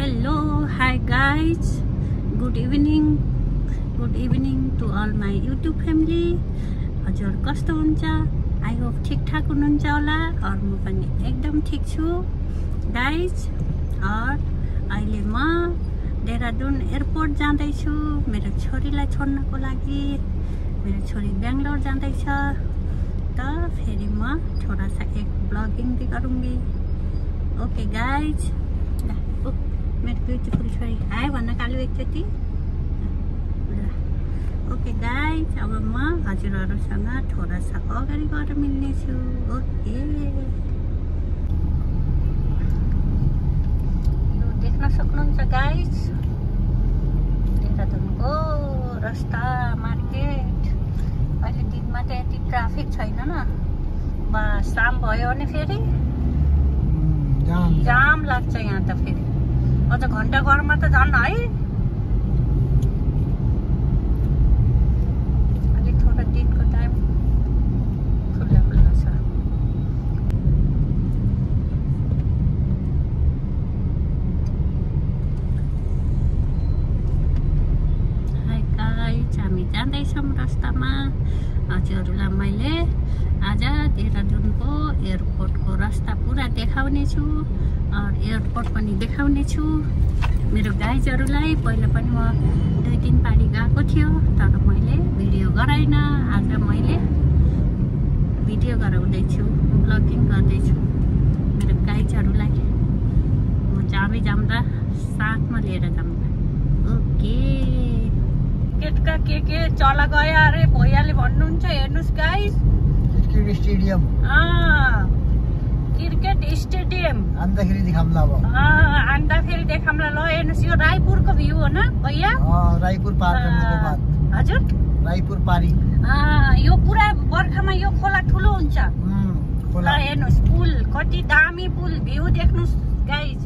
Hello, hi guys, good evening to all my YouTube family. हजुर कस्तो हुन्छ? I hope ठीक ठाक हुनुहुन्छ होला और म पनि एकदम ठीक छु गाइज। और अहिले म देहरादून एयरपोर्ट जाँदैछु मेरो छोरीलाई छोड्नको लागि। मेरो छोरी बेंगलोर जाँदैछ त फेरि म थोड़ा सा एक ब्लॉगिंग भी करूँगी। ओके गाइज, मेरो ब्युटीफुल छोरी हाय भन्न कालु एकचोटि। ओके गाइज, अब म हजुरहरुसँग थोड़ा सा अगाडि गएर मिल्ने छु। ओके, यो देख्न सक्नुहुन्छ गाइज देहरादूनको रस्ता मार्केट। अहिले दिनमा त यति ट्राफिक छैन न, बस शाम भयो भने फेरि जाम लाग्छ यहाँ त। फेरि अझ घण्टा घरमा त झन् है। अलि थोड़ा दिनको टाइम खुल्ला खुल्ला छ। हाय गाइज, हामी जाँदैछौँ रस्तामा। हजुरहरूलाई मैले आज देहरादूनको एयरपोर्टको रास्ता पुरा देखाउने छु और एयरपोर्ट पनि देखाउने छु। मेरो गाइजहरूलाई पहिला पनि म 2-3 पारी गएको थियो तर मैले भिडियो गराइन। आज मैले भिडियो गराउँदैछु, ब्लगिङ गर्दैछु मेरो गाइजहरूलाई। म जाँदै जाँदा साथमा लिएर जाउँदा। ओके, क्रिकेटका के चला गयो अरे भैयाले भन्नुहुन्छ। हेर्नुस् guys, cricket stadium, cricket stadium आन्दाखेरि देखाम्ला अब। आन्दाखेरि देखाम्ला। ल हेर्नुस्, यो रायपुरको भ्यू हो न भैया? रायपुर पार गर्नुको बाद। हजुर, रायपुर पारी। यो पुरा बर्खामा यो खोला ठुलो हुन्छ। ल हेर्नुस्, पुल कति दामी पुल, भ्यू देख्नुस् गाइज।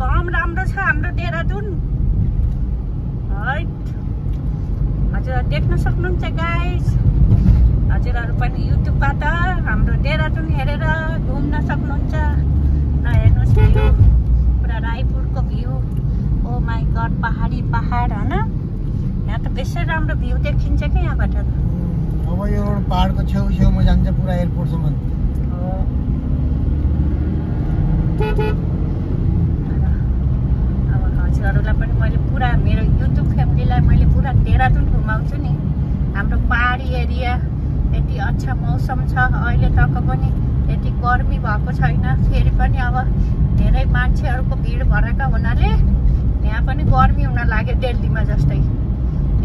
कम राम्रो छ हाम्रो देहरादून। हजुर देख्न सक्नुहुन्छ गाइज। हजुरहरू पनि युट्युबबाट हाम्रो देहरादून हेरेर घुम्न सक्नुहुन्छ। ल हेर्नुहोस् यो पुरा रायपुरको भ्यू। ओ माई गड, पहाडी पहाड होइन? यहाँ त बेसै राम्रो भ्यू देखिन्छ क्या यहाँबाट। अब यो रोड पहाडको छेउछेउमा जान्छ पुरा एयरपोर्टसम्म। अब हजुरहरूलाई पनि मैले पुरा मेरो युट्युब फ्यामिलीलाई मैले पुरा देहरादून घुमाउँछु नि। हाम्रो पहाडी एरिया यति अच्छा मौसम छ। अहिले तक पनि यति गर्मी भएको छैन। फेरि पनि अब धेरै मान्छेहरूको भिड भएका हुनाले यहाँ पनि गर्मी हुन लाग्यो दिल्लीमा जस्तै।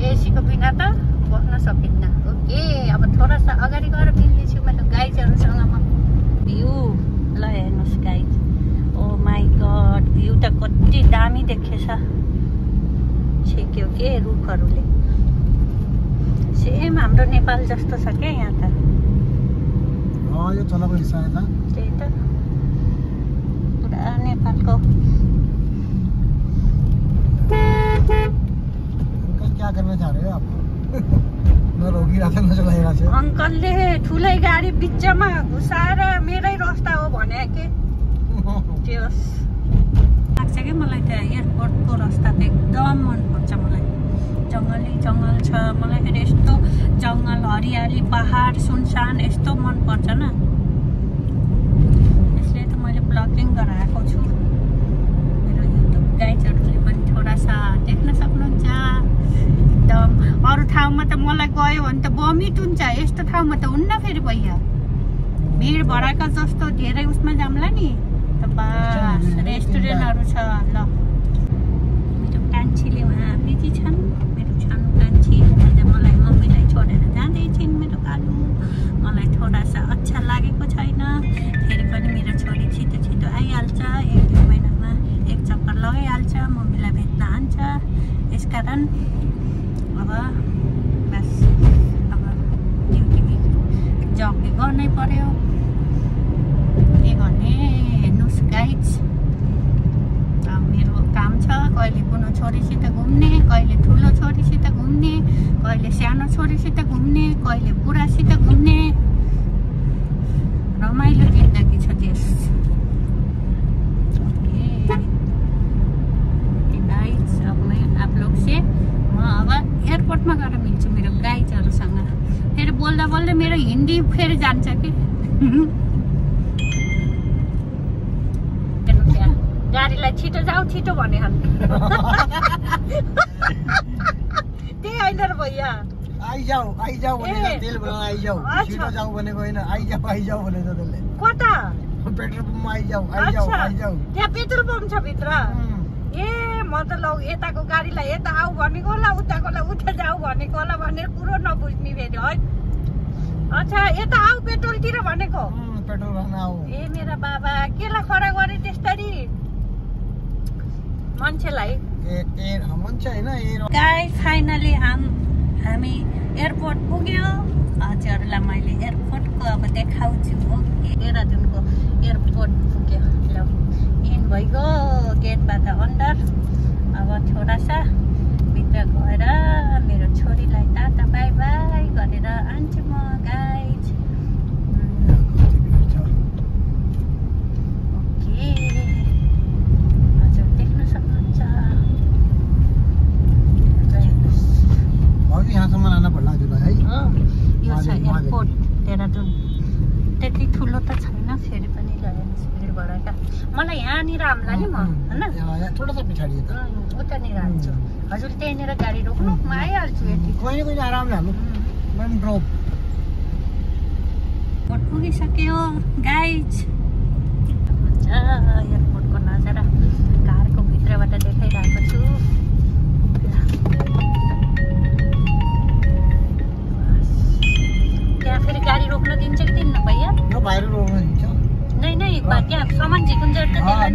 एसीको बिना त बस्न सकिन्न। ओके, अब थोड़ा सा अगाडि गएर मिल्नेछु मेरो गाइजहरूसँग म। भ्यू ल हेर्नुहोस् guys. Oh my God, view त कति दामी देखेछ। छेक्यो के रुखहरूले, सेम हाम्रो नेपाल जस्तो छ क्या यहाँ त। यो चलाको हिस्सा है त। त्यही त पुरा नेपालको। अंकल क्या करना चाह रहे हो आप? मैं रोकिरहेको नचलाइरहेको छु। अंकलले ठुलै गाडी बिचमा घुसाएर मेरै रास्ता हो भने के लाग्छ कि मलाई त एयरपोर्टको रास्ता त एकदम मनपर्छ मलाई। जङ्गली जङ्गल छ मलाई। फेरि यस्तो जङ्गल, हरियाली, पहाड, सुनसान यस्तो मनपर्छ न। यसले त मैले ब्लगिङ गराएको छु। मेरो युट्युब गाइजहरूले पनि थोड़ा सा देख्न सक्नुहुन्छ। एकदम अरू ठाउँमा त मलाई गयो भने त बमिट हुन्छ, यस्तो ठाउँमा त हुन्न फेरि भैया। भिड भराका जस्तो धेरै उसमा जाम्ला नि त। बस रेस्टुरेन्टहरू छ। ल मेरो कान्छीले उहाँ बिजी छन्। मेरो सानो कान्छी आज मलाई मम्मीलाई छोडेर जाँदैछिन्। मेरो कालु मलाई थोड़ा सा अच्छा लागेको छैन। फेरि पनि मेरो छोरी छिटो छिटो आइहाल्छ। 1-2 महिनामा एक चक्कर लगाइहाल्छ, मम्मीलाई भेट्न आन्छ। यसकारण अब बस अब ड्युटी जबले गर्नै पर्यो। के गर्ने हेर्नुहोस् गाइज। मेरो काम छ कहिले कुनो छोरीसित घुम्ने, कहिले ठुलो छोरीसित घुम्ने, कहिले सानो छोरीसित घुम्ने, कहिले बुढासित घुम्ने। रमाइलो जिन्दगी छ त्यस। एयरपोर्टमा गएर मिल्छु मेरो गाइडहरूसँग। फेरि बोल्दा बोल्दै मेरो हिन्दी फेरि जान्छ कि। गाडीलाई छिटो जाऊ छिटो भने त्यही होइन र भैया। आइजाऊ भनेर तेल भराउन आइजाऊ, छिटो जाऊ भनेको होइन, आइजाऊ भनेछ त्यसले। कता? पेट्रोल पम्पमा आइजाऊ। त्यहाँ पेट्रोल पम्प छ भित्र? ए म त लौ यताको गाडीलाई यता आऊ भनेको होला, उताकोलाई उता जाऊ भनेको होला भनेर कुरो नबुझ्ने फेरि है। अच्छा यता आऊ पेट्रोलतिर भनेको? पेट्रोल भर्न आऊ। ए मेरा बाबा केलाई खडा गरे त्यसरी मान्छेलाई? मान्छे होइन। गाइस फाइनली हामी एयरपोर्ट पुग्यो। हजुरलाई मैले एयरपोर्टको अब देखाउँछु। ओके देहरादुनको एयरपोर्ट पुग्यो। ल इन भइगयो गेटबाट अन्डर। अब थोडा सा भित्र गएर मेरो छोरीलाई टाटा बाई बाई गरेर आन्छु म गाइस। ओके हजुर देख्न सक्नुहुन्छ। यहाँसम्म लान पर्ला हजुरलाई है। यो छ एयरपोर्ट देहरादुन। त्यति ठुलो त छैन फेरि पनि गयो भिडबाट। मलाई यहाँनिर हाम्ला नि म होइन थोड़ा सा पछाडि उतानिर हाल्छु। हजुर त्यहीँनिर गाडी रोक्नु म आइहाल्छु। यति कहिले आरामले हाल्नु। ड्रप एयरपोर्ट पुगिसक्यो गाइज। हुन्छ एयरपोर्टको नजारा कारको भित्रबाट देखाइरहेको छु। त्यहाँ फेरि गाडी रोक्न दिन्छ कि दिन्न भैया? बाहिर रोक्न दिन्छ। नहीं त्यहाँ सामान झिकुन्छ त त्यसलाई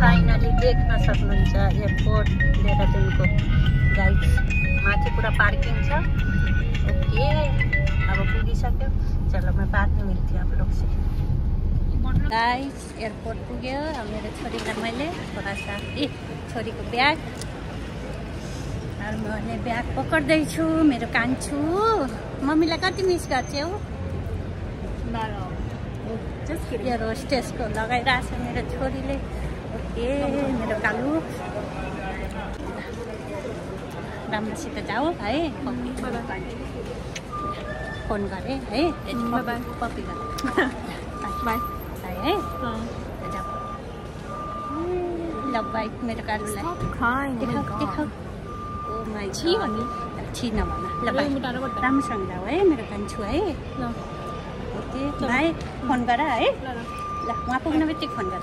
फाइनली देख्न सक्नुहुन्छ एयरपोर्ट देहरादुनको गाइज। माथि पुरा पार्किङ छ। ओके अब पुगिसक्यो। चलो मैं बाद में मिल्छु आप लोग से। गाइज एयरपोर्ट पुग्यो। मेरो छोरीलाई मैले थोड़ा सा छोरीको ब्याग मैले ब्याग पक्र्दैछु। मेरो कान्छु मम्मीलाई कति मिस गर्छौ? एयर होस्टेसको लगाइरहेछ मेरो छोरीले। ओके मेरो कालु राम्रोसित जाऊ है। फोन गरेँ है पपी बाई है। ल बाई मेरो कालुलाई देखाऊ। छि नभन ल भाइ राम्रोसँग जाऊ है मेरो कान्छु है। ओके भाइ फोन गर है। ल वहाँ पुग्न बित्तिकै फोन गर।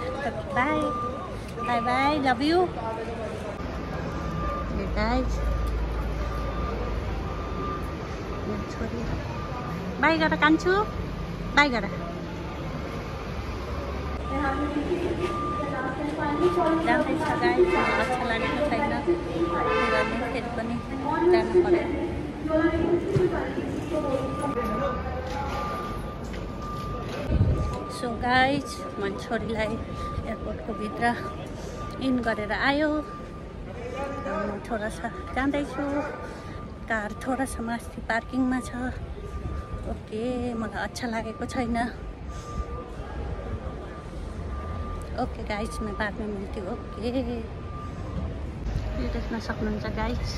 By by by love you guys. मेरो छोरी बाई गर कान्छु बाई गर। जाँदैछ गाइज। अच्छा लागेको छैन गर्ने फेरि पनि जानु पर्यो। सो गाइज मैले छोरीलाई एयरपोर्टको भित्र इन गरेर आयो। म थोड़ा सा जाँदैछु। कार थोड़ा सा माथि पार्किङमा छ। ओके मलाई अच्छा लागेको छैन। ओके गाइज मैं बाद में मिल्छु। ओके देख्न सक्नुहुन्छ गाइज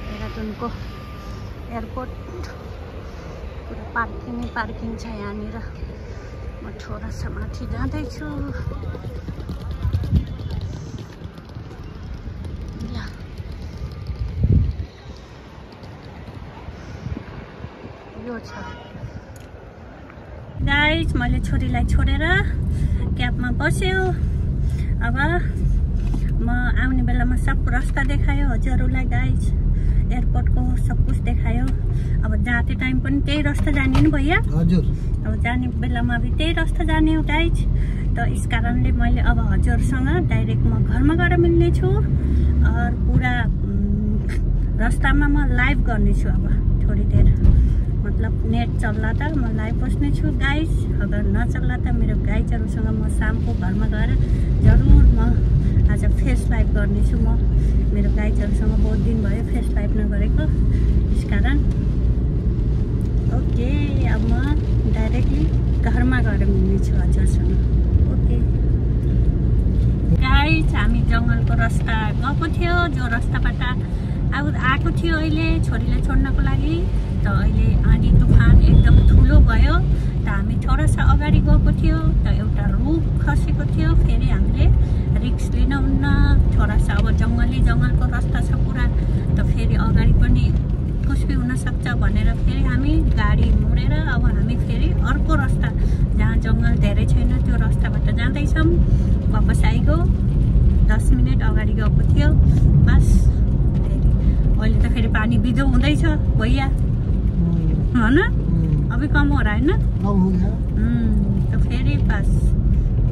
देहरादुनको एयरपोर्ट पुरा पार्किङ छ यहाँनिर। म थोड़ा सा माथि जाँदैछु। यो छ गाइज। मैले छोरीलाई छोडेर क्याबमा बस्यो। अब म आउने बेलामा सब रास्ता देखायो हजुरहरूलाई गाइज। एयरपोर्टको सब कुछ देखायो। अब जाते टाइम पनि त्यही रास्ता जाने नि भैया? हजुर। अब जाने बेलामा अब त्यही रास्ता जाने हो गाइज। त यस कारणले मैले अब हजुरसँग डाइरेक्ट म घरमा गएर मिल्ने छु। और पुरा रास्तामा म लाइभ गर्नेछु। अब थोड़ी देर मतलब नेट चल्ला त म लाइभ बस्ने छु गाइज। अगर नचल्ला त मेरो गाइजहरूसँग म शामको घरमा गएर जरुर म आज फेस लाइभ गर्नेछु। म मेरो गाइजहरूसँग बहुत दिन भयो फेस लाइभ नगरेको यस कारण। ओके अब म डाइरेक्टली घरमा गएर मिल्ने छु हजुरसँग। ओके गाइज हामी जङ्गलको रास्ता गएको थियो, जो रास्ताबाट आएको थियो अहिले छोरीलाई छोड्नको लागि। त अहिले आँधी तुफान एकदम ठुलो भयो। त हामी थोडा सा अगाडि गएको थियो, त एउटा रुख खसेको थियो। फेरि हामीले रिक्स लिन हुन्न, थोडा सा अब जङ्गलको रास्ता छ पुरा, त फेरि अगाडि पनि कुछ भी हुनसक्छ भनेर फेरि हामी गाडी मोडेर अब हामी फेरि अर्को रास्ता जहाँ जङ्गल धेरै छैन त्यो रास्ताबाट जाँदैछौँ। वापस आइगयो, 10 मिनट अगाडि गएको थियो बस। अहिले त फेरि पानी बिजो हुँदैछ भैया, होइन? अभी कम हो रहा है ना? तो फेरि बस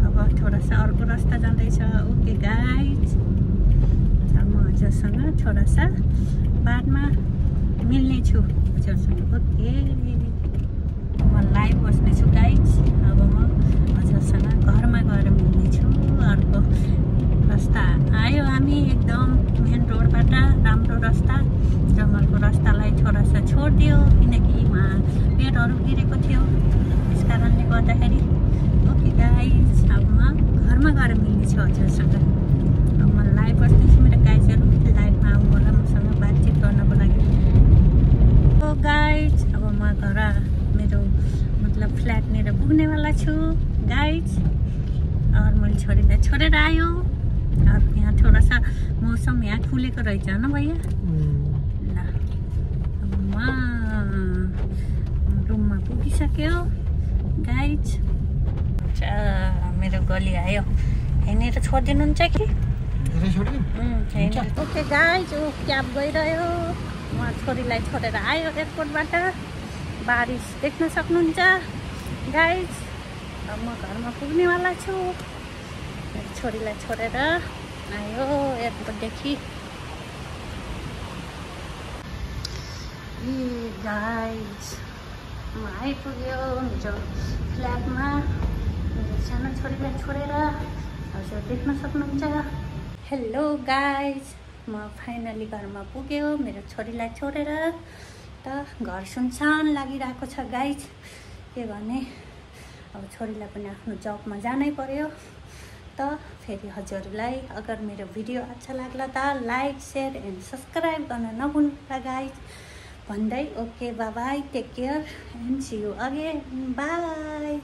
अब थोड़ा सा अर्को रास्ता जाँदैछ। ओके गाइज, म हजुरसँग थोड़ा सा बादमा मिल्ने छु हजुरसँग। ओके, म लाइभ बस्नेछु गाइज। अब म हजुरसँग घरमा गएर मिल्ने छु। अर्को रास्ता आयो हामी एकदम मेन रोडबाट, राम्रो रास्ता। जङ्गलको रास्तालाई थोडा सा छोडिदियो किनकि वहाँ पेडहरू गिरेको थियो, त्यस कारणले गर्दाखेरि। ओके गाइज, अब म घरमा गएर मिल्ने छु हजुरसँग। अब म लाइभ बस्दैछु, मेरो गाइजहरू लाइभमा आउनु होला मसँग बातचित गर्नको लागि। ओ गाइज, अब म घर मेरो मतलब फ्ल्याटनिर पुग्नेवाला छु गाइज। और मैले छोरीलाई छोडेर आयो। और यहाँ थोड़ा सा मौसम यहाँ खुलेको रहेछ न भैया? ल, अब म रुममा पुगिसक्यो गाइज। मेरो गली आयो, यहाँनिर छोडिदिनुहुन्छ कि? ओके गाइज, ऊ क्याब गइरह्यो। म छोरीलाई छोडेर आयो एयरपोर्टबाट। बारिस देख्न सक्नुहुन्छ गाइज। अब म घरमा पुग्नेवाला छु। छोरीलाई छोडेर आयो एयरपोर्टदेखि। गाइज, म आइपुग्यो मेरो फ्ल्याटमा मेरो सानो छोरीलाई छोडेर। हजुर देख्न सक्नुहुन्छ। हेलो गाइज, म फाइनली घरमा पुग्यो मेरो छोरीलाई छोडेर। त घर सुनसान लागिरहेको छ गाइज। के भने अब छोरीलाई पनि आफ्नो जबमा जानै पर्यो। त फेरि हजुरलाई अगर मेरो भिडियो अच्छा लाग्ला त लाइक, शेयर एन्ड सब्सक्राइब गर्न नभुल्नु गाइज भन्दै okay bye bye, take care and see you again, by.